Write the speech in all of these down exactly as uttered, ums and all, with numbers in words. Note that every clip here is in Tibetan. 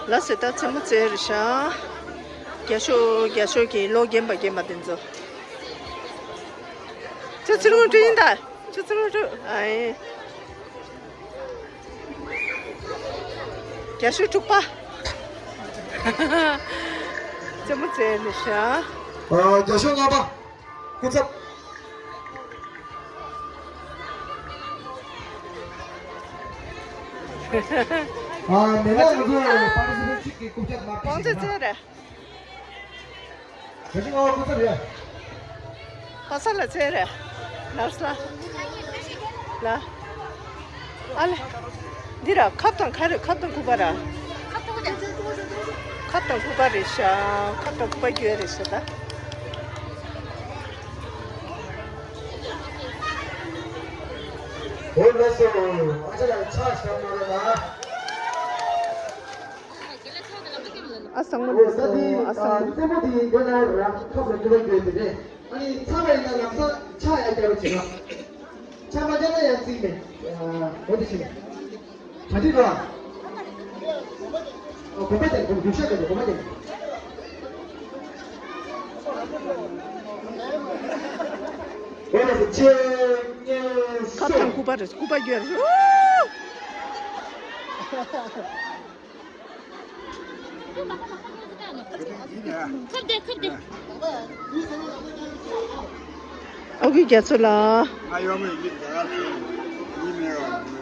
ལ་སེ་ད་རྩེད་མོ་རྩེ་རེད་ཤག་རྒྱ་ཤོག་རྒྱ་ཤོག་གི་གློག་རྒྱན་པ་རྒྱན་པ་དེ་ཚོ། ཁྱོད་ཚུར་ངོ་སྤྲོད་ཡིན་ད། ཁྱོད་ཚུར་ངོ་སྤྲོད། ཨ་ཡེ། རྒྱ་ཤོག་དྲུག་པ། རྩེད་མོ་རྩེ་རེད་ཤག་ཨ། རྒྱ་ཤོག་ལྔ་པ། སྐུ་ཚབ། ཨ། མི་ལ་ང་ཚོ་པར་ཊི་སི་པེ་ཊི་ཅིག་གི་རྐུབ་བཀྱག་མར་ཁྲིད་ཞིག་ན། ག་ཅི་ང་བ་སྐུ་ཚབ་རེད། ཕ་ས་ལ་ཚེ་རེད། ལར་ས། ལ། ཨ་ལེ། འདི་ར་ཁབ་དང་ཁ་རེད། ཁབ་དང་སྐུད་པ་ར། ཁབ་དང་སྐུད་པ་རེད་ཤག་ཁབ་དང་སྐུད་པ་རྒྱུ་རེད་ཤག་ད། འོ་ལགས་སོ། ཨ་ཅག་ལ་ཕྱག་ཞབས་མ་རེད་ལ། ཨ་སང་མོ་འོ་ད་འདི་ཨ་སང་མོ། རྩེད་མོ་འདི་འདི་ལ་རང་ཁབ་ལ་སྐུད་པ་རྒྱུ་དེ་རེད། ཨ་ནི་ཚར་བ་ཡིན་ན་ལམ་སང་ཕྱག་ཡར་རྒྱབ་རོགས་བྱེད་རོགས། ཕྱག་མ་རྒྱབ་ན་ཡང་རྩིས་མེད། འོ་དེ་བྱེད། གྲ་སྒྲིག་རོགས། གོམ་པ་རྒྱབ། གོམ་རྒྱུག་ཤར་རྒྱབ། གོམ་པ་རྒྱབ། འོ་ལགས་སོ། ཆེ་ཉེ་ཁབ་དང་སྐུད་པ་རེད། སྐུད་པ་རྒྱུ་རེད། ཨོ་ཁེ་རྒྱ་མཚོ་ལགས། ང་ཡོང་མི་ཡིན། ད་ཡོང་མི་ཡིན། མི་ཡོང་།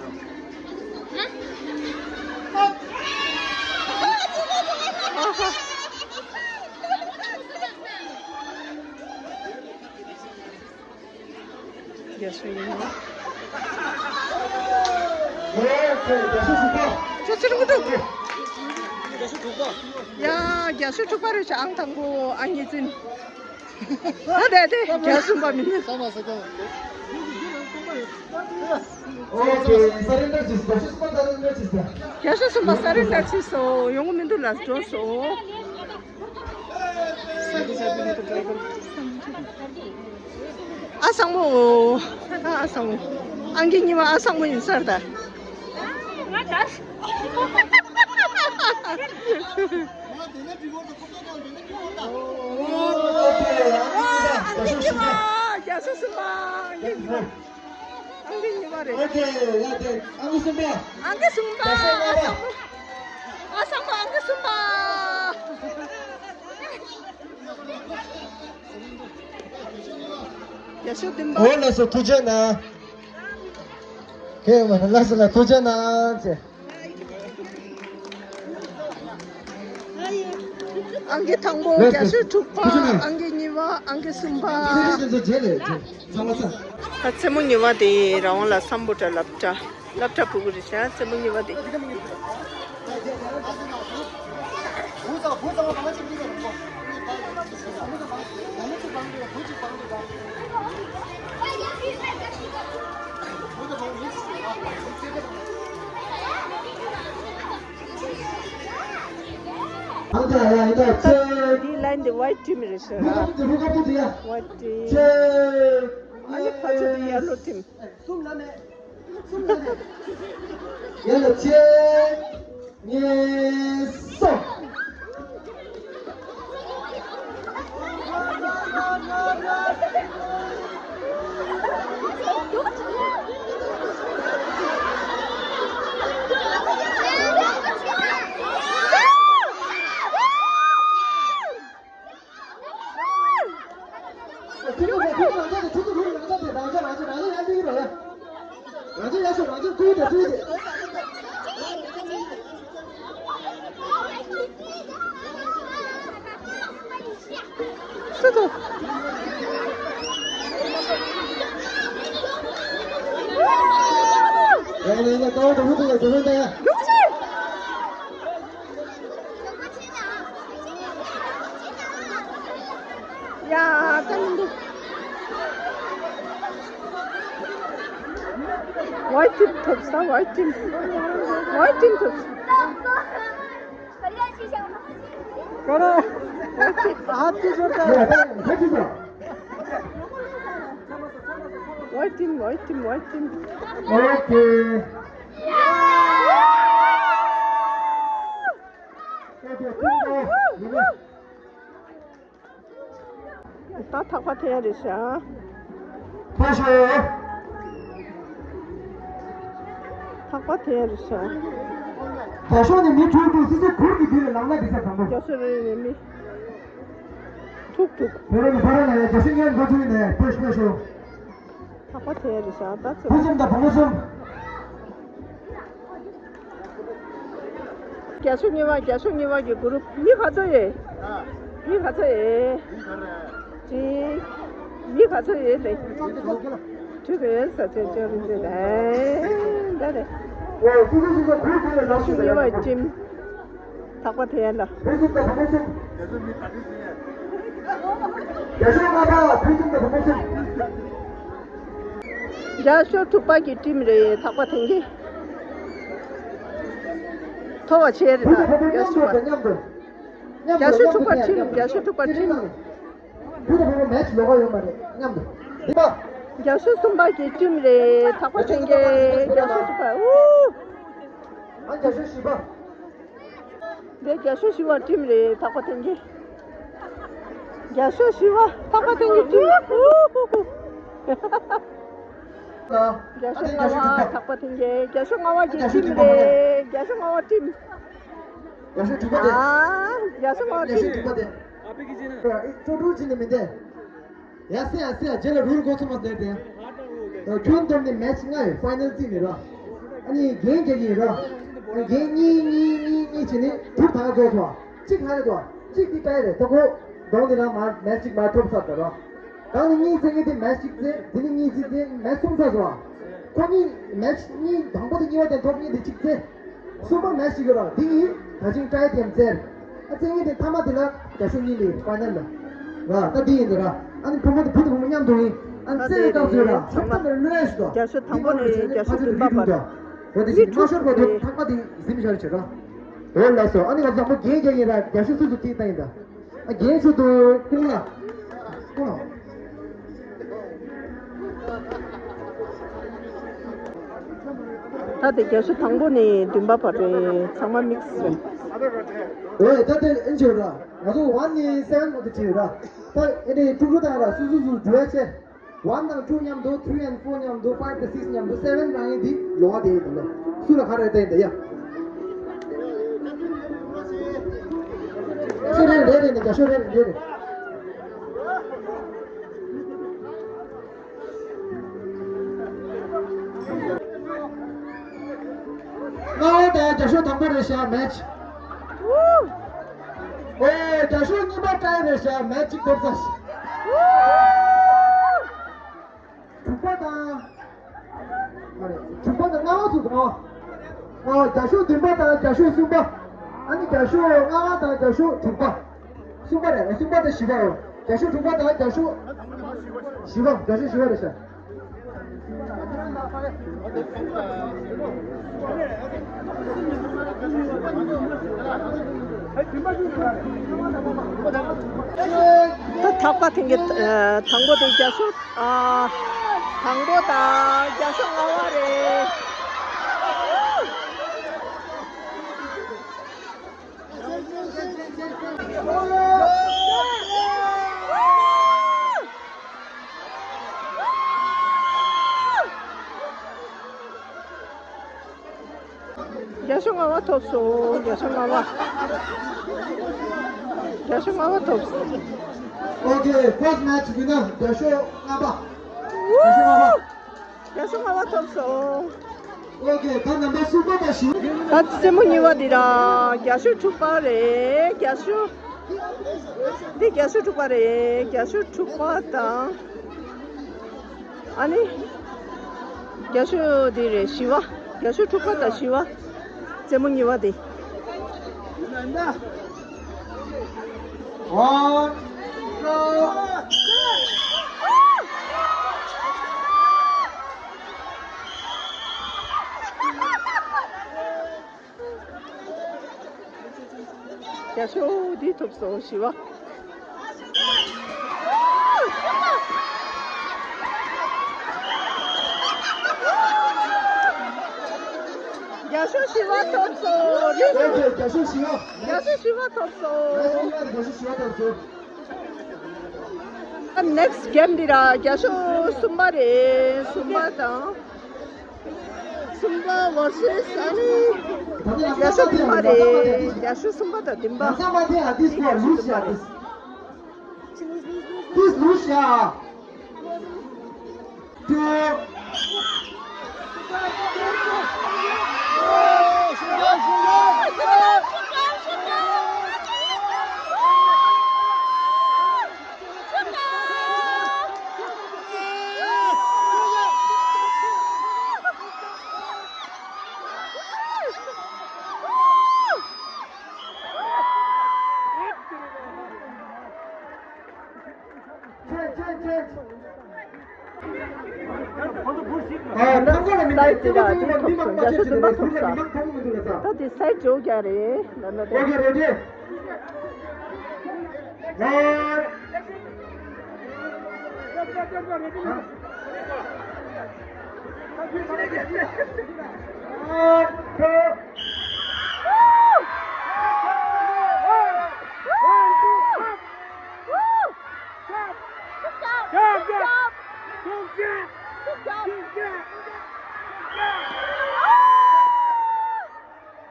རྒྱ་མཚོ་ཡིན་ནོ། ཁྱོད་ཚེ་རིང་སྐུ་ཐུབ། ཡ། རྒྱ་མཚོ་དྲུག་པ་རེད་ཤག་ཨང་དང་པོ་ཨང་གཉིས་འཛིན། ཨ་དེ་དེ་རྒྱ་མཚོ་གསུམ་པ་མིན་ནི། ཨོ་ཁེ། སར་རེན་ཌར་བྱས་སོང་། རྒྱ་མཚོ་གསུམ་པ་སར་རེན་ཌར་བྱས་སོང་། རྒྱ་མཚོ་གསུམ་པ་སར་རེན་ཌར་བྱས་སོང་། ཡོང་གི་མི་འདུག་ལགས། འགྲོ་སོང་། ཨ་སང་མོ། ཨ་སང་མོ། ཨང་ཀི་གཉིས་པ་ཨ་སང་མོ་ཡིན་ས་རེད་ད། ཨང་ཀི་གཉིས་པ། རྒྱ་མཚོ་གསུམ་པ། ཨང་ཀི་གཉིས་པ། ཨང་ཀི་གཉིས་པ་རེད། ཨོ་ཁེ། ཡ་དེ་ཨང་ཀི་གསུམ་པ། ཨང་ཀི་གསུམ་པ། རྒྱ་མཚོ་ལྔ་པ། ཨ་སང་མོ། ཨ་སང་མོ་ཨང་ཀི་གསུམ་པ། རྒྱ་མཚོ་བདུན་པ། འོ་ལགས་སོ། ཐུགས་རྗེ་གནང་། ཁེ་མ་ལགས་སོ་ལགས། ཐུགས་རྗེ་གནང་ཟེར། ཨང་ཀི་དང་པོ་ལགས་སོ། རྒྱ་མཚོ་དྲུག་པ། ཐུགས་རྗེ་གནང་། ཨང་ཀི་གཉིས་པ། ཨང་ཀི་གསུམ་པ། ཚེ་རིང་དེ་ཚོ་རྗེས་ལས་རྗེས་ཚང་མ་ཚང་། ད་རྩེད་མོ་གཉིས་པ་དེ་རང་དབང་ལ་སམ་བྷོ་ཊ་སློབ་གྲྭ། སློབ་གྲྭ་ཕྲུ་གུ་རེད་ཤག་རྩེད་མོ་གཉིས་པ་དེ། འདི་ལ་ཡིན་འདི་ཝའིཊ་ཊིམ་རེད་ཤག་ར། ཝའིཊ་ཊིམ། ཨ་ནི་ཕ་ཚོ་འདི་ཡེ་ལོ་ཊིམ། ཡ་ལ་ཆེ། ངེས་སོ། ཡ། ད་མི་འདུག་ཝའིཊ་ཊིམ་ཐོབ་ས། ཝའིཊ་ཊིམ། ཝའིཊ་ཊིམ་ཐོབ་ས། ཀ་ར། ཝའིཊ་ཊིམ། ཧ་ཏི་ཇོར་ད། ཝའིཊ་ཊིམ། ཝའིཊ་ཊིམ། ཝའིཊ་ཊིམ། ཨོ་ཁེ། ད་ཐག་པ་འཐེན་ཡ་རེད་ཤག་ཕེབས་ཤོག་ཐག་པ་འཐེན་ཡ་རེད་ཤག་རྒྱ་ཤོག་ནས་མི་དྲུག་དྲུག་སི་སི་གུར་གྱི་དུས་ལ་ལངས་ན་འགྲིག་ས་དང་པོ། རྒྱ་ཤོག་རེ་རེ་ནས་མི་དྲུག་དྲུག་བོད་རང་གི་བོད་རང་ལ་ཡ་རྒྱ་ཤོག་ཉན་འགྲོ་དུས་ནས་ཕེབས་ཕེབས་ཤོག་ཐག་པ་འཐེན་ཡ་རེད་ཤག་ད་ཚོད། བུ་གསུམ་དང་བུ་མོ་གསུམ། རྒྱ་ཤོག་གཉིས་པ། རྒྱ་ཤོག་གཉིས་པ་གི་གུ་རུབ་མི་ག་ཚོད་ཡོད། མི་ག་ཚོད་ཡོད། གཅིག་མི་ག་ཚོད་ཡོད་ལེ། ཁྲུ་གི་ཡོད་ས་ཚོད་ཅོ་རི་ཚོད་ལེ། ད་རེད། རྒྱ་ཤོག་གཉིས་པ་ཁྲིམས། ཐག་པ་འཐེན་ཡ་ལ། རྒྱ་ཤོག་དྲུག་པ་གི་ཁྲིམས་རེད། ཐག་པ་འཐེན་གྱི། མཐོ་བ་ཆེ་རེད་ད། རྒྱ་ཤོག་པ། རྒྱ་ཤོག་དྲུག་པ་ཁྲིམས། རྒྱ་ཤོག་དྲུག་པ་ཁྲིམས། རྒྱ་ཤོག་གསུམ་པ་གི་ཁྲིམས་རེད། ཐག་པ་འཐེན་གྱི། རྒྱ་ཤོག་དྲུག་པ། ཨུ། འདི་རྒྱ་ཤོག་བཞི་པ་ཁྲིམས་རེད། ཐག་པ་འཐེན་གྱི། རྒྱ་ཤོག་བཞི་པ་ཐག་པ་འཐེན་གྱི་ཁྲིམས། ཨུ་ཧུ་ཧུ། རྒྱ་ཤོག་ལྔ་པ་ཐག་པ་འཐེན་གྱི། རྒྱ་ཤོག་ལྔ་པ་གི་ཁྲིམས་རེད། རྒྱ་ཤོག་ལྔ་པ་ཁྲིམས། རྒྱ་ཤོག་དྲུག་པ་དེ། ཨ། རྒྱ་ཤོག་ལྔ་པ་ཁྲིམས། ཅོ་ཀྲུའུ་ཅི་ནི་མི་འདེ། ཡ་སེ་ཡ་སེ་ཡ། རྗེས་ལ་རུལ་འགོ་ཚུགས་མ་ཟེར་ཏེ། ཁྱོན་བསྡོམས་ནས་མེ་ཆི་ལྔ་ཡོད། ཕའི་ནལ་རྩིས་ནས་ར། ཨ་ནི་འགན་རྒྱག་གི་ཡིན་ར། འགན་གཉིས་གཉིས་གཉིས་གཉིས་བྱས་ནས་དྲུག་ཐང་རྫོགས་སོང་། གཅིག་ཧ་ལས་འདུག་གཅིག་འདི་ཀའི་རེད། ད་ཁོ་གདོང་འདི་ན་མ་མེ་ཆི་གཅིག་མ་ཐོབ་ཚར་འདུག་ར། གང་ནི་གཉིས་རྩེ་ངེས་དེ་མེ་ཆི་གཅིག་རྩེ། འདི་ནི་གཉིས་རྩེ་རྩེ་མེ་ཆི་གསུམ་ཚར་སོང་། ཁོ་གཉིས་མེ་ཆི་གཉིས་དང་པོ་དེ་གཉིས་པ་དེ་ཐོབ། གཉིས་དེ་གཅིག་རྩེ། གསུམ་པ་མེ་ཆི་གཅིག་ཡོད་ར། འདི་གཉིས་ད་ཅིང་ཀྲའི་དེ་རྩེ། ཨ་རྩེ་ངེས་དེ་མཐའ་མ་དེ་ལ་རྒྱ་ཤོག་གཉིས་ལས་ཕའི་ནལ་ལ། ར་ད་འདི་ཡིན་འདི་ར། ཨ་ནི་བུ་མོ་དེ་བུ་དང་བུ་མོ་མཉམ་དུ་ཡིན། ཨ་ནི་རྩེ་ཡི་སྐབས་སུ་ཡོད་ར། ཁྱབ་ཐང་ལ་གློད་ཞིག་དོ། རྒྱ་ཤོག་དང་པོ་ནས་རྒྱ་ཤོག་བདུན་པ་བར། འོ་དེ་བཞིན་མ་ཤོར་བར་དུ་ཐག་པ་དེ་ཟིན་བཞག་བྱེད་ར། འོ་ལགས་སོ། ཨ་ནི་ང་ཚོ་བཟང་པོ་རྒྱན་རྒྱག་ཡིན་ར། རྒྱ་ཤོག་སུ་སུ་ཁྲིད་བཏང་ཡིན་ད། ཨ་རྒྱན་ཚོ་དུ་ཀུན་ལ། ཀུན་ལ། ད་དེ་རྒྱ་ཤོག་དང་པོ་ནས་བདུན་པ་བར་རེད། ཚང་མ་དམིགས་སུ། འོ་ད་དེ་ཨེན་ཇི་ར། ང་ཚོ་ཝན་ནས་སེ་ཝན་བར་དུ་བྲིས་ཡོད་ར། ད་ཨེ་ནས་ཀྲུག་ཀྲུག་དང་ར་སུ་སུ་སུ་འགྲོ་ཡ་ཆེ། ཝན་དང་ཊུ་མཉམ་དུ། ཐི་རི་ཨེན་ཕོར་མཉམ་དུ། ཕའིབ་དང་སིགས་མཉམ་དུ། སེ་ཝན་རང་ཡིན་འདི་ལོ་བ་དེ་ཡིན་འདི་ལོ། སུ་ལ་ག་རེ་བལྟས་འདི་ཡ། ཤོག་རེ་རེ་རེ་ནས་རྒྱ་ཤོག་རེ་རེ་རེ། ལྔ་པ་དང་རྒྱ་ཤོག་དང་པོ་རེད་ཤག་མེ་ཆི། ཨོ། རྒྱ་ཤོག་གཉིས་པ་ཀྲའི་རེད་ཤག་མེ་ཆི་གཅིག་ཐོབ་ཚར། དྲུག་པ་དང་། མ་རེད། དྲུག་པ་དང་ལྔ་པ་ཚུར་དང་། ཨ། རྒྱ་ཤོག་བདུན་པ་དང་རྒྱ་ཤོག་གསུམ་པ། ཨ་ནི་རྒྱ་ཤོག་ལྔ་པ་དང་རྒྱ་ཤོག་དྲུག་པ། གསུམ་པ་རེད། གསུམ་པ་དང་བཞི་པ་རེད། རྒྱ་ཤོག་དྲུག་པ་དང་རྒྱ་ཤོག་བཞི་པ། རྒྱ་ཤོག་བཞི་པ་རེད་ཤག་ད་ཐག་པ་འཐེན་གྱི། ཨ། དང་པོ་དེ་རྒྱ་ཤོག་ཨ། དང་པོ་དང་རྒྱ་ཤོག་ལྔ་པ་རེད། རྒྱ་ཤོག་ལྔ་པ་ཐོབ་སོང་། རྒྱ་ཤོག་ལྔ་པ། རྒྱ་ཤོག་ལྔ་པ་ཐོབ་སོང་། Okay, first match winner རྒྱ་ཤོག་ལྔ་པ། རྒྱ་ཤོག་ལྔ་པ། རྒྱ་ཤོག་ལྔ་པ་ཐོབ་སོང་། Okay, ད་རྣམ་པ་གསུམ་པ་དང་བཞི། ད་རྩེད་མོ་གཉིས་པ་འདི་ར་རྒྱ་ཤོག་དྲུག་པ་རེད། རྒྱ་ཤོག་འདི་རྒྱ་ཤོག་དྲུག་པ་རེད། རྒྱ་ཤོག་དྲུག་པ་དང་། ཨ་ནི། རྒྱ་ཤོག་འདི་རེད། བཞི་པ། རྒྱ་ཤོག་དྲུག་པ་དང་བཞི་པ། རྩེད་མོ་གཉིས་པ་འདི། One, two, three. རྒྱ་ཤོག་འདི་ཐོབ་སོང་། བཞི་པ། རྒྱ་ རྒྱལ་ཤོག་བཞི་པ་ཐོབ་སོང་། རེད། ཨོ་ཁེ། རྒྱལ་ཤོག་བཞི་པ། རྒྱལ་ཤོག་བཞི་པ་ཐོབ་སོང་། རྒྱལ་ཤོག་བཞི་པ་ཐོབ་སོང་། Next game འདི་ར་རྒྱལ་ཤོག་གསུམ་པ་རེད། གསུམ་པ་དང་། གསུམ་པ་versus ཨ་ནི་རྒྱལ་ཤོག་བདུན་པ་རེད། རྒྱལ་ཤོག་གསུམ་པ་དང་བདུན་པ། ལམ་སང་མ་ཐེ་ཡ། འདི་སྐོར་ལུས་ཡ། འདི། འདི་ལུས་ཡ། ཏུ། ཨ། ཐང་ག་ལ་མི་འདུག་རྒྱལ་ཤོག་བདུན་པ་ཐོབ་ས། ད་དེ་སའི་ཇོ་རྒྱ་རེད། ལ་ན་དེ། ཨོ་ཁེ། རེ་ཌི། ཨ།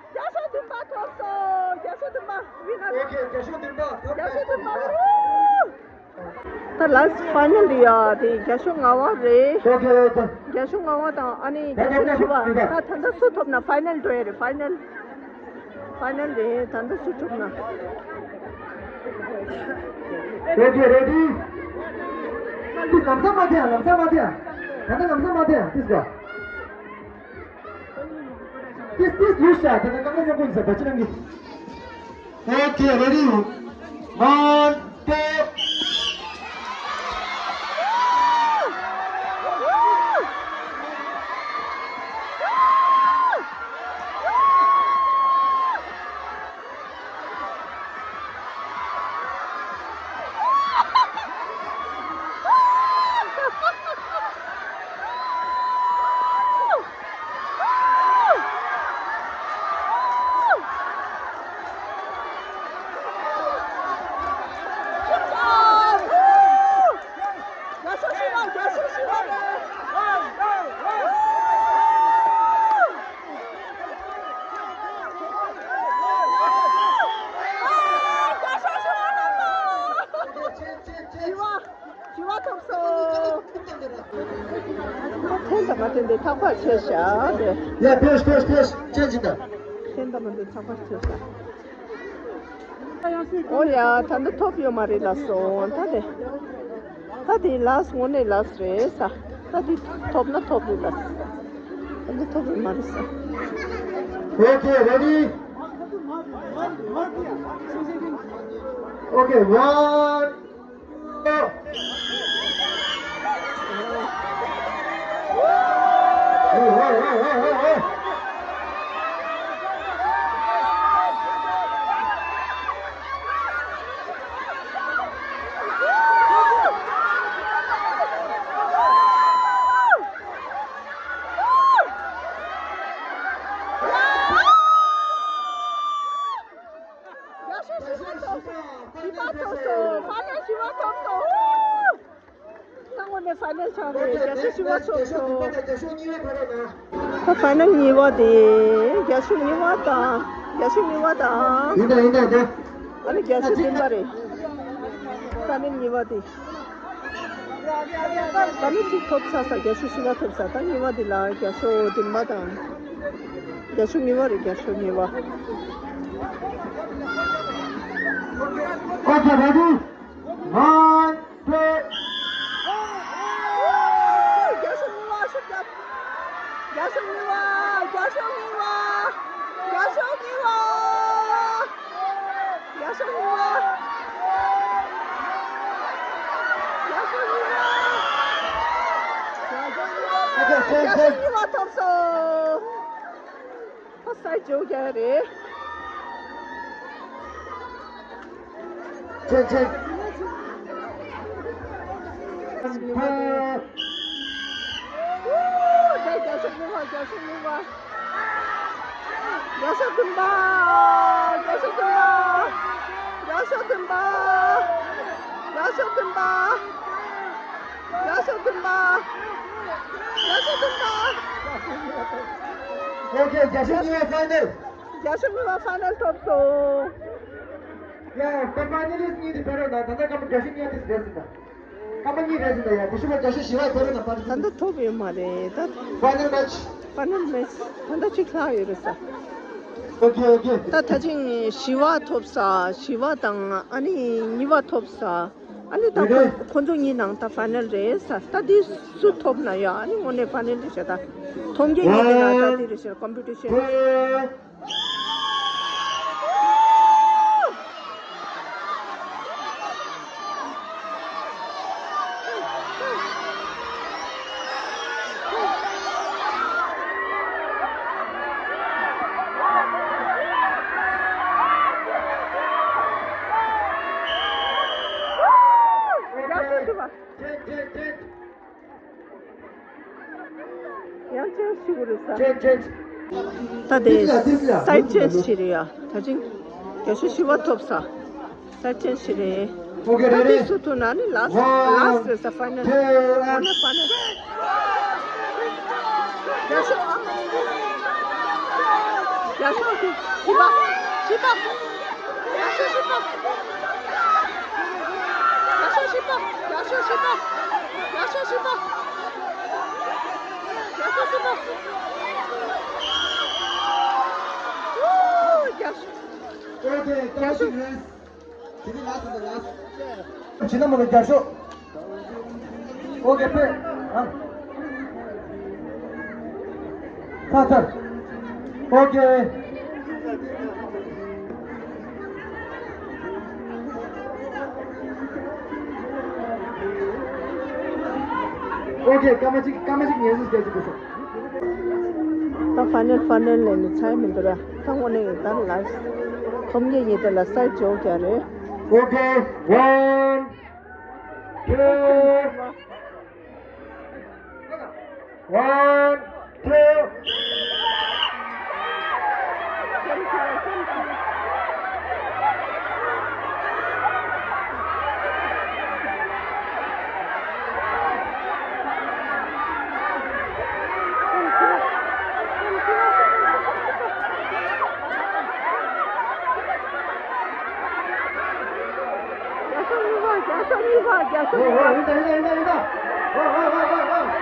རྒྱལ་ཤོག་བདུན་པ་ཐོབ་སོང་། རྒྱལ་ཤོག་བདུན་པ། ཨོ་ཁེ། རྒྱལ་ཤོག་བདུན་པ་ཐོབ། རྒྱལ་ཤོག་བདུན་པ། ད་last final འདི་ཡ་དེ་རྒྱལ་ཤོག་ལྔ་པ་རེད། ཨོ་ཁེ། ཨོ་ཁེ། རྒྱལ་ཤོག་ལྔ་པ་དང་ཨ་ནི་རྒྱལ་ཤོག་བཞི་པ། ད་ད་ལྟ་སུ་ཐོབ་ན་final འགྲོ་ཡ་རེད། Final། Final རེད། ད་ལྟ་སུ་ཐོབ་ན། ཨོ་ཁེ། རེ་ཌི། འདི་ལམ་སང་མ་ཐེ་ཡ། ལམ་སང་མ་ཐེ་ཡ། ད་ལྟ་ལམ་སང་མ་ཐེ་ཡ། འདི་སྐོར། This, this, you shot. ད་ད་ད་ད་ད་ད་ད་ད་ད། Okay, ready? One, two. བཞི་པ་ཐོབ་སོང་། ཐེན་དང་མ་ཐེན་དེ་ཐག་པ་ཆད་བཞག་དེ། ཡ། ཕེས་ཕེས་ཕེས། ཅན་ཅི་ད། ཐེན་དང་མ་ཐེན་ཐག་པ་ཆད་བཞག། ཨོ་ཡ། ད་འདི་ཐོབ་ཡོད་མ་རེད་ལ་སོང་། ད་དེ། ད་དེ་last། དངོས་གནས་last རེད་ས། ད་དེ་ཐོབ་ན་ཐོབ་རེད་ལ། ད་འདི་ཐོབ་ཡོད་མ་རེད་ས། Okay, ready? Okay, one. རྒྱལ་ཤོག་བཞི་པ་ཐོབ་སོང་། བཞི་པ་ཐོབ་སོང་། ཕ་ནས་བཞི་པ་ཐོབ་སོང་། ཧུ། ད་དངོས་གནས་ཕ་ནས་ཆགས་རེད། རྒྱལ་ཤོག་བཞི་པ་ཐོབ་སོང་། ད་ཕ་ནས་གཉིས་པ་དེ། རྒྱལ་ཤོག་གཉིས་པ་དང་། རྒྱལ་ཤོག་གཉིས་པ་དང་། ཡིན་ད་ཡིན་ད་ད། ཨ་ནི་རྒྱལ་ཤོག་བདུན་པ་རེད། ཕ་ནས་གཉིས་པ་དེ། ད་ནི་གཅིག་ཐོབ་ཚར་ས། རྒྱལ་ཤོག་བཞི་པ་ཐོབ་ས། ད་གཉིས་པ་འདི་ལ་རྒྱལ་ཤོག་བདུན་པ་དང་། རྒྱལ་ཤོག་གཉིས་པ་རེད། རྒྱལ་ཤོག་གཉིས་པ། Okay, ready? One, two. རྒྱལ་ཤོག་གཉིས་པ། ཤུགས་རྒྱབ། རྒྱལ་ཤོག་གཉིས་པ། རྒྱལ་ཤོག་གཉིས་པ། རྒྱལ་ཤོག་གཉིས་པ། རྒྱལ་ཤོག་གཉིས་པ། རྒྱལ་ཤོག་གཉིས་པ། རྒྱལ་ཤོག་གཉིས་པ་ཐོབ་སོང་། ཧ། སའི་ཇོ་རྒྱལ་རེད། ཆེ་ཆེ། ཧུ། རྒྱལ་ཤོག་གཉིས་པ། རྒྱལ་ཤོག་གཉིས་པ། རྒྱལ་ཤོག་མཐུན་པ། རྒྱལ་ཤོག་མཐུན་པ། རྒྱལ་ཤོག་མཐུན་པ། རྒྱལ་ཤོག་མཐུན་པ། རྒྱལ་ཤོག་མཐུན་པ། རྒྱལ་ཤོག་མཐུན་པ། ཨོ་ཁེ། རྒྱལ་ཤོག་གཉིས་པ་ཕའི་ནལ། རྒྱལ་ཤོག་གཉིས་པ་ཕའི་ནལ་ཐོབ་སོང་། ཡ། ད་ཕའི་ནལ་ལིསྟ་གཉིས་དེ་ཕེབས་རོགས་གནང་། ད་ལྟ་སྐར་མ་བརྒྱད་ཅུ་གཉིས་དེ་རེད་ཟིན་ད། སྐར་མ་གཉིས་རེད་ཟིན་ད། ཡ། དེ་ཤུ་བ་རྒྱལ་ཤོག་བཞི་པ་ཕེབས་རོགས་གནང་། ད་ལྟ་ཐོབ་ཡོད་མ་རེད་ད། ཕའི་ནལ་མེ་ཆི། ཕའི་ནལ་མེ་ཆི་ད་ལྟ་གཅིག་ལྷག་ཡོད་རེད་ས། ཨོ་ཁེ། ཨོ་ཁེ། ད་ད་ཅིང་བཞི་པ་ཐོབ་ས། བཞི་པ་དང་ཨ་ནི་གཉིས་པ་ཐོབ་ས། ཨ་ནི་ད་ཁོ་ཁོ་ཚོ་གཉིས་ནང་ད་ཕའི་ནལ་རེད་ས། ད་འདི་སུ་ཐོབ་ན་ཡ། ཨ་ནི་དངོས་གནས་ཕའི་ནལ་རེད་ཤག་ད་མཐོང་རྒྱ་ཡིན་ན་ད་འདི་རེད་ཤག་ཀམ་པི་ཊི་ཤན། ཡང་ཅན་ཤི་གུ་རེད་ས། ཅན་ཅན། ད་དེ་སའིཌ་ཅེན་ཇི་བྱེད་རེད་ཡ། ད་ཅིང་རྒྱལ་ཤོག་བཞི་པ་ཐོབ་ས། སའིཌ་ཅེན་ཇི་བྱེད་རེད། ཨོ་ཁེ། ད་རེ་དེ་རེ། སུ་ཐོབ་ན་ནི་ལཱསྟ། ཝན། ལཱསྟ་རེད་ས། ཕའི་ནལ། ཏུ། ཨེན་ཌི། ཕའི་ནལ། རྒྱལ་ཤོག་ཨ། རྒྱལ་ཤོག་བཞི་པ། བཞི་པ། རྒྱལ་ཤོག་བཞི་པ། རྒྱལ་ཤོག་བཞི་པ། རྒྱལ་ཤོག་བཞི་པ། རྒྱལ་ཤོག་བཞི་པ། རྒྱལ་ཤོག་བཞི་པ། ཨོ། རྒྱལ་ཤོག་ཨོ་ཁེ། རྒྱལ་ཤོག་བཞི། དེ་ནི་ལཱསྟ་དང་ལཱསྟ། བྱིན་ན་མོ་ལ་རྒྱལ་ཤོག་ཨོ་ཁེ། ཕེབས། ཨ། ཚར་ཚར། ཨོ་ཁེ། ཨོ་ཁེ། སྐར་མ་གཅིག་སྐར་མ་གཅིག་ངལ་གསོ་བྱེད་ཀྱི་འདུག་ས། ད་ཕའི་ནལ་ཕའི་ནལ་ལས་ནི་ཚར་མི་འདུག་ར། ད་དངོས་གནས་ད་ལ་ཐོབ་ངེས་ཡིན་དེ་ལ་སའིཌ་ཇོག་རྒྱག་རེད། ཨོ་ཁེ། ཝན། ཊུ། ཝན། ཊུ། རྒྱལ་ཤོག་གཉིས་པ། རྒྱལ་ཤོག་གཉིས་པ། རྒྱལ་ཤོག་གཉིས་པ། ཨོ། ཡིན་ད། ཡིན་ད། ཡིན་ད། ཨོ། ཨོ། ཨོ། ཨོ། ཨོ། ཨོ། ཨོ་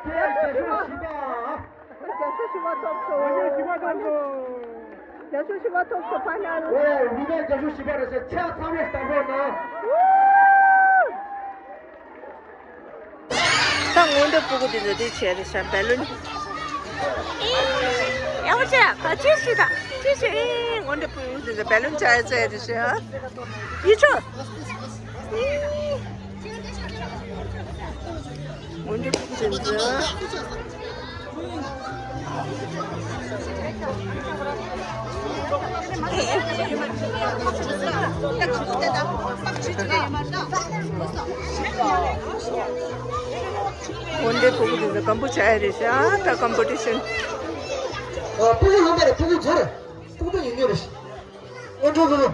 ཁེ། རྒྱལ་ཤོག་བཞི་པ། རྒྱལ་ཤོག་བཞི་པ་ཐོབ་སོང་། རྒྱལ་ཤོག་བཞི་པ་ཐོབ་སོང་། རྒྱལ་ཤོག་བཞི་པ་ཐོབ་སོང་། ཕའི་ནལ། ཨོ། ཡིན་ད། རྒྱལ་ཤོག་བཞི་པ་རེད་ཤག་ཆ་ཚང་མས་བདག་པོ་གནང་། ད་སྔོན་འགྲོ་ཕྲུ་གུ་དེ་ཚོ་དེ་བྱས་རེད་ཤག་བེ་ལུན། ཨེ། ཡག་པོ་བྱས། ག་ཅི་ཞིག་དང་ཅི་ཞིག་ཨེ། སྔོན་འགྲོ་ཕྲུ་གུ་དེ་ཚོ་བེ་ལུན་བྱས་བྱས་རེད་ཤག་ཡིད་ཆོག་ཨེ། སྔོན་འགྲོ་ཕྲུ་གུ་དེ་ཚོ། འོན་ཏེ་ཕྲུ་གུ་དེ་ཚོ་སྐམ་པོ་ཆགས་ཡ་རེད་ཤག་ད་ཀམ་པི་ཊི་ཤན། ཨ། ཕྲུ་གུ་ལོན་པ་རེད། ཕྲུ་གུ་ཚོ་རེད། ཕྲུ་གུ་ཉུང་ཉུང་རེད་ཤག་ཨོ་འགྲོ་འགྲོ་འགྲོ།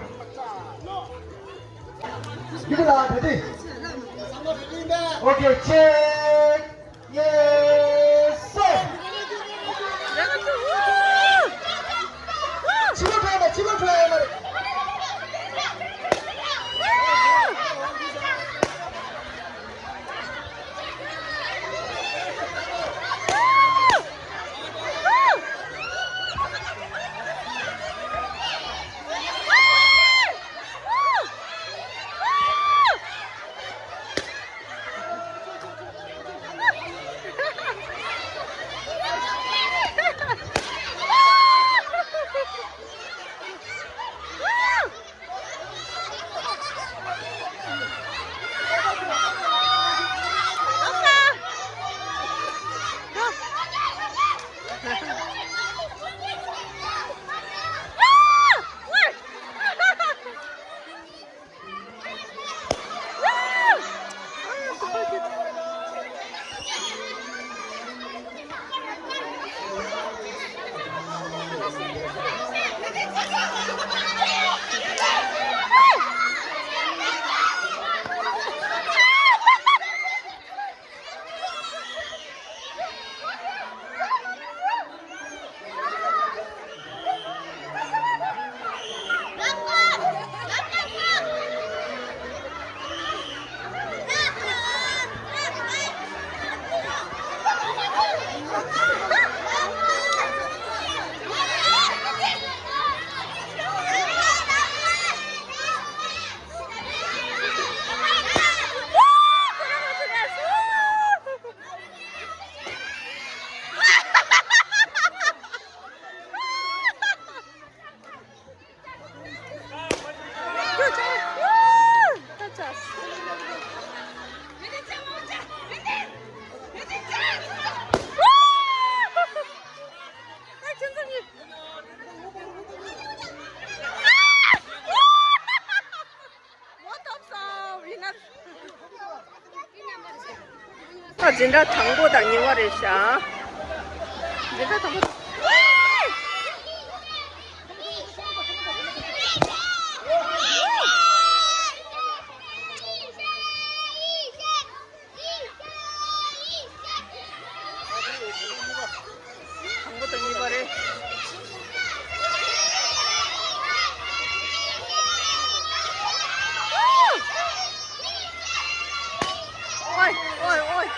འདི་ག་ལ་ད་དེ། ཨོ་ཁེ། ཅེག་ཡེ་སི། ཕྱི་ལོགས་འགྲོ་ཡ་མ་རེད། ཕྱི་ལོགས་འགྲོ་ཡ་མ་རེད། ད་འཛིན་གྲྭ་དང་པོ་དང་གཉིས་པ་རེད་ཤག་འཛིན་གྲྭ་དང་པོ། དང་པོ་དང་གཉིས་པ་རེད། ཨོའི་ཨོའི་ཨོའི།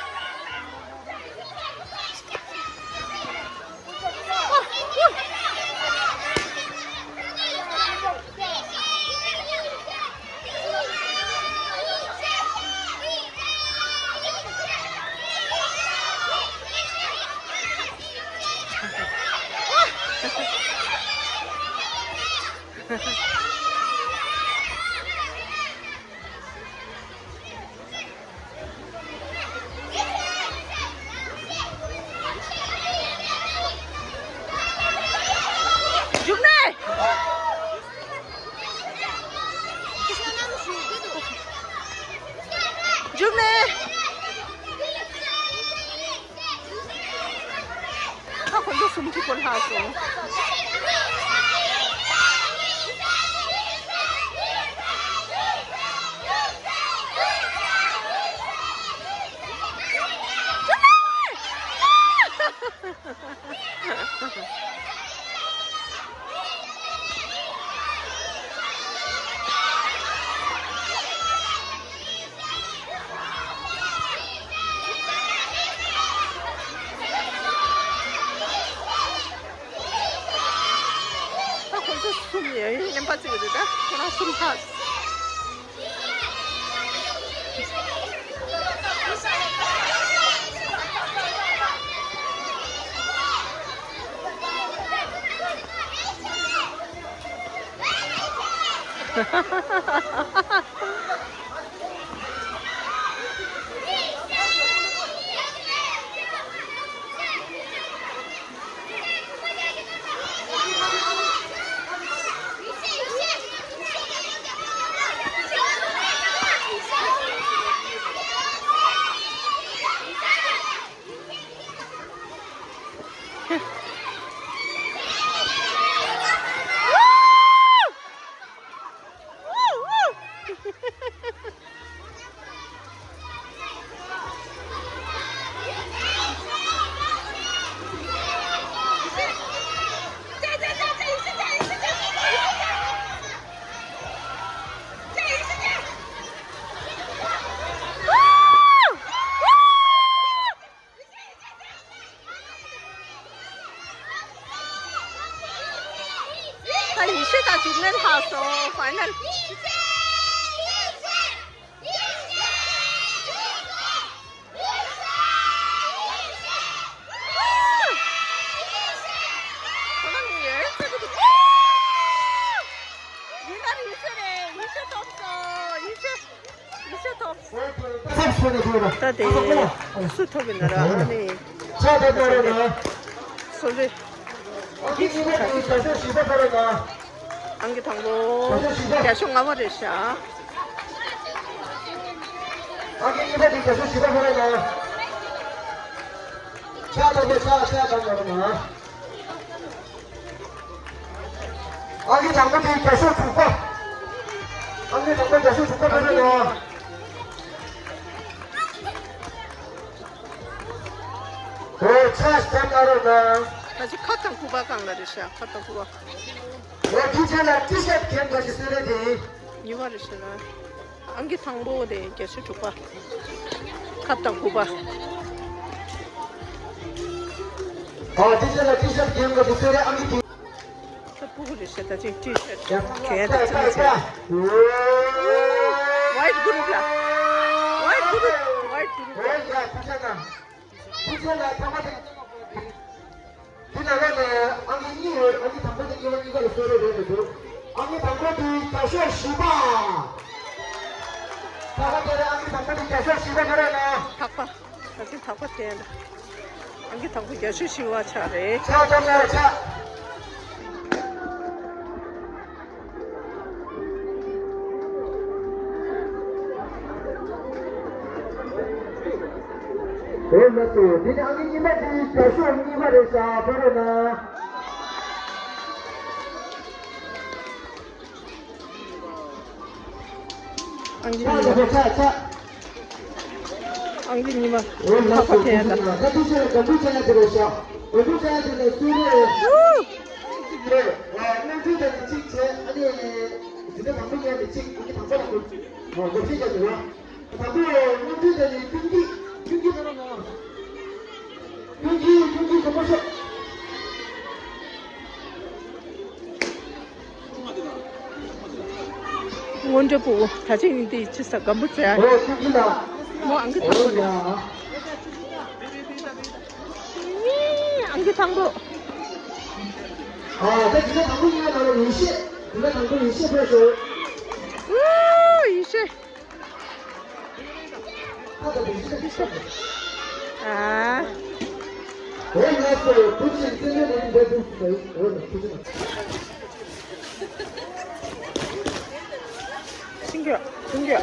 འཇུག་ནས། འཇུག་ནས། ད་ཁོ་ཚོ་གསུམ་གཅིག་པོ་ལྷག་སོང་། ད་ཁོ་ཚོ་གསུམ་ཡིན་ཡིན་པ་ཅིག་རེད། ད་ཁོ་རང་གསུམ་ལྷག་ད་ཡེ་ཤེས་དང་འཇུག་ལེན་ལྷག་སོང་། ཕའི་ནལ། ད་དེ་སུ་ཐོབ་ཡིན་ན་ར། ཨ་ནི། སོ་རེ། ཨང་ཀི་དང་པོ། བརྒྱ་ཤོག་ལྔ་པ་རེད་ཤག་ཨང་ཀི་གཉིས་པ་དེ་བརྒྱ་ཤོག་བཞི་པ་ཐོབ་ཡིན་ན། ཕྱག་དང་པོ་ཕྱག་ཕྱག་དང་པོ་ན། ཨང་ཀི་དང་པོ་དེ་བརྒྱད་ཅུ་དྲུག་པ། ཨང་ཀི་དང་པོ་བརྒྱད་ཅུ་དྲུག་པ་ཕེབས་རོགས་གནང་། ཨོ་ཆ་སྟོན་གནང་རོགས་གནང་། ད་ཅི་ཁ་དང་སྐུད་པ་གང་ལ་རེད་ཤག་ཁ་དང་སྐུད་པ། ཨོ་དེ་རྗེས་ལ་ཊི་ཤར་གྱོན་དགོས་ཀྱི་གསོལ་རས་དེ། གཉིས་པ་རེད་ཤག་ལ། ཨང་ཀི་དང་པོ་དེ་བརྒྱད་ཅུ་དྲུག་པ། ཁ་དང་སྐུད་པ། ཨོ་དེ་རྗེས་ལ་ཊི་ཤར་གྱོན་དགོས་ཀྱི་གསོལ་རས་ཨང་ཀི་དེ། ད་སྤུ་གུ་རེད་ཤག་ད་ཅིག་ཊི་ཤར་གྱོན་དེ་ཚོ་ནི་བྱས། ཝའིཊ་གུ་རུབ་ལ། ཝའིཊ་གུ་རུབ། ཝའིཊ་གུ་རུབ་ལ། ཕུགས་རྒྱང་ལ་ཐ་མ་དེ། དེ་ནང་ལོགས་ནས་ཨང་ཀི་གཉིས་ཡོད། ཨང་ཀི་དང་པོ་དེ་གཉིས་པ་གཉིས་ཀ་ལ་གསོལ་རས་རེད་འདུག་ཨང་ཀི་དང་པོ་དེ་བརྒྱ་ཤོག་བཞི་པ། ད་ག་དེ་རེད། ཨང་ཀི་དང་པོ་དེ་བརྒྱ་ཤོག་བཞི་པ་ནོར་ཡོད་ན། ཐག་པ། ད་ཅི་ཐག་པ་དེ་འདྲ། ཨང་ཀི་དང་པོ་བརྒྱད་ཅུ་བཞི་པ་ཆགས་རེད། ཆགས་ཐོབ་ན་ཆགས། འོ་ལགས་སོ། དེ་ནི་ཨང་ཀི་གཉིས་པ་དེ་བརྒྱ་ཤོག་གཉིས་པ་རེད་ཤག་ཕེབས་རོགས་གནང་། ཨང་ཀི་གཉིས་པ། ཨང་ཀི་གཉིས་པ། ཐག་པ་འཐེན་ཡ་ད། སྔོན་འགྲོ་བུ་ད་ཅིག་འདི་ཅི་ས་སྒམ་པོ་ཙེ། ཨོ་ཀུན་གྱི་ལ། མོ་ཨང་ཀི་ཨོ་དང་པོ་ཡ། རེད། ཨང་ཀི་དང་པོ། ཨ་ད་དེ་ནས་དང་པོ་ཡིན་ན་ལ་ཡེ་ཤེས། དེ་ནས་དང་པོ་ཡེ་ཤེས་ཕེབས་སོང་། ཨུ་ཡེ་ཤེས། ཨ། ཤིང་གི་ཤིང་གི།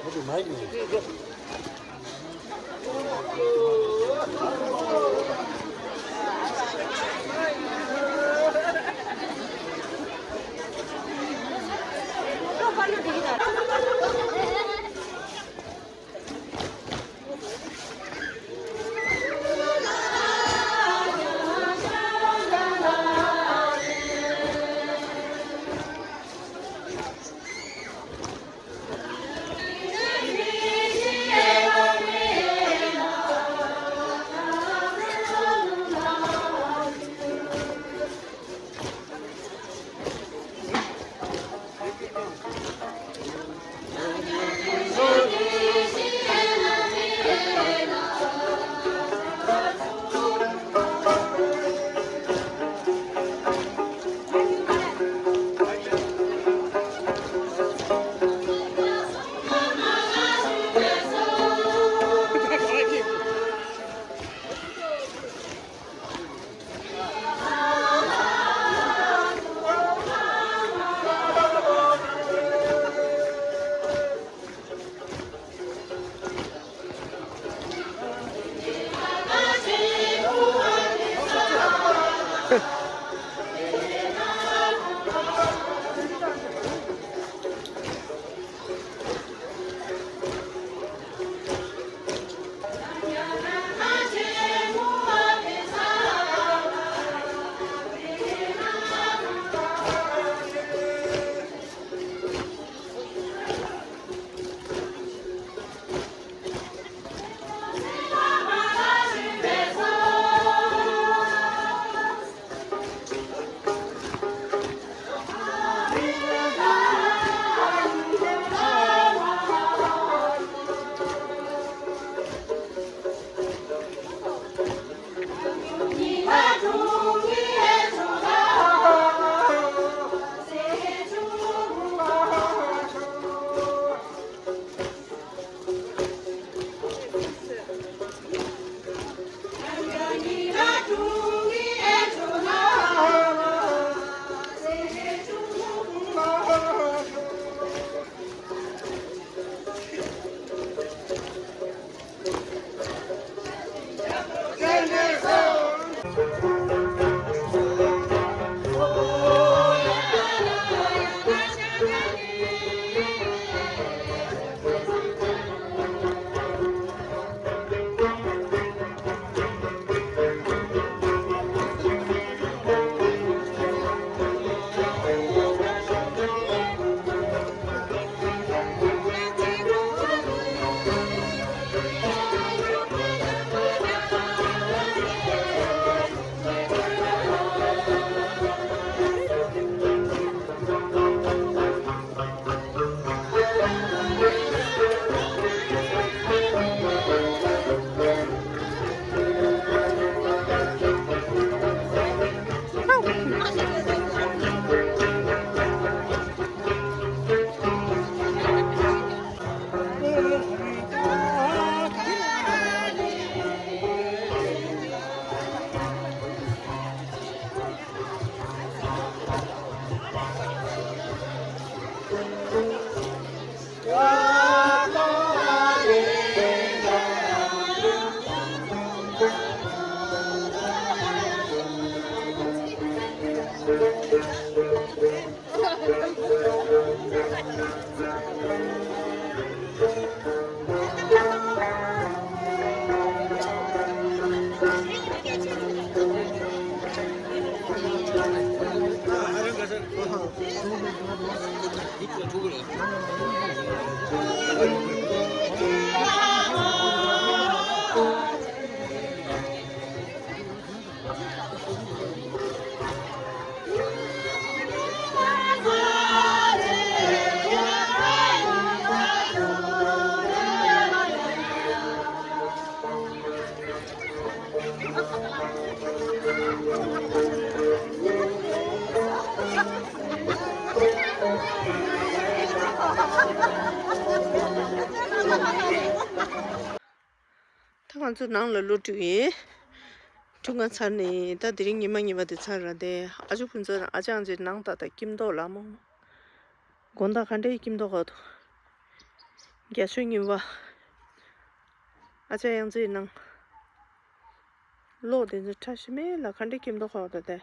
ད་ང་ཚོ་ནང་ལ་ལོག་འགྲོ་གི་ཡིན། འཁྲུངས་སྐར་ཚར་ནས་ད་དེ་རིང་ཉི་མ་གཉིས་པ་དེ་ཚར་ར། དེ་ཨ་ཅོ་ཕུན་ཚོགས་དང་ཨ་ཅག་ཨང་ཅེ་ནང་ད་ད་སྐྱིད་མདོག་ལ་མོ། དགོང་དག་ག་འདྲའི་སྐྱིད་མདོག་ག་འདུག་རྒྱ་མཚོའི་ཉི་མ། ཨ་ཅག་གཡང་རྩེའི་ནང་། གློག་དེ་ཚོ་ཁྲ་ཞིམ་མེད་ལ་ག་འདྲ་སྐྱིད་མདོག་ཁ་བ་ད་དེ།